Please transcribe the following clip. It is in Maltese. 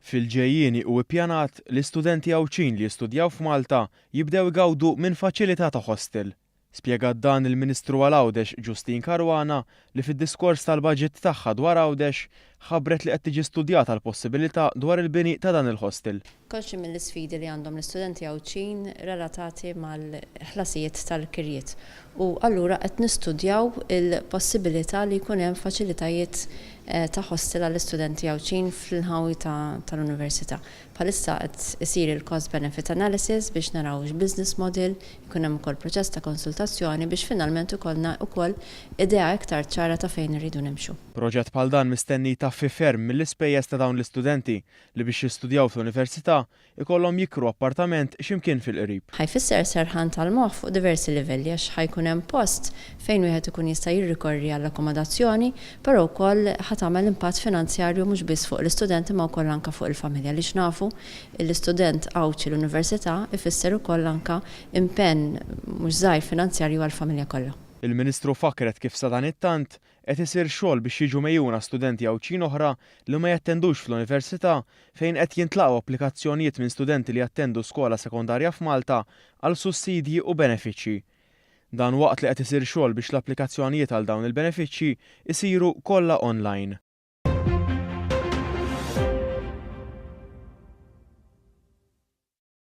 Fil-ġejjieni hu ippjanat li studenti Għawdxin li jistudjaw f'Malta jibdew igawdu minn faċilità ta' hostel. Spjegat dan il-Ministru għal Għawdex Justyne Caruana li fid-diskors tal-budget tagħha dwar Għawdex ħabbret li qed tiġi studjata l-possibilità dwar il-bini ta' dan il-hostel. Konxji mill-isfidi li għandhom l-istudenti Għawdxin relatati mal-ħlasijiet tal-kirjiet u allura qed nistudjaw il-possibilità li jkun hemm faċilitajiet ta' hostel għall-istudenti Għawdxin fl-inħawi tal-università. Bħalissa qed isir il-cost benefit analysis biex naraw x'business model, ikun hemm ukoll proċess ta' konsultazzjoni biex finalment ikollna wkoll idea iktar ċara ta' fejn irridu nimxu. Proġett bħal dan mistenni jtaffi ferm mill-ispejjeż ta' dawn l-istudenti li biex jistudjaw fl-università ikollhom jikru appartament x'imkien fil-qrib. Ħa jfisser serħan tal-moħħ fuq diversi livelli għax ħa jkun hemm post fejn wieħed ikun jista' jirrikorri għall-akkomodazzjoni, però wkoll ħa tagħmel impatt finanzjarju mhux biss fuq l-istudenti ma wkoll anke fuq il-familja għaliex nafu l-istudent Għawdxi l-università ifisser ukoll anke impenn mhux żgħir finanzjarju għall-familja kollha. Il-Ministru fakkret kif sadanittant qed isir xogħol biex jiġu megħjuna studenti Għawdxin oħra li ma jattendux fl-università fejn qed jintlaqgħu applikazzjonijiet minn studenti li jattendu skola sekondarja f'Malta għal sussidji u benefiċċji. Dan waqt li qed isir xogħol biex l-applikazzjonijiet għal dawn il-benefiċċji isiru kollha online.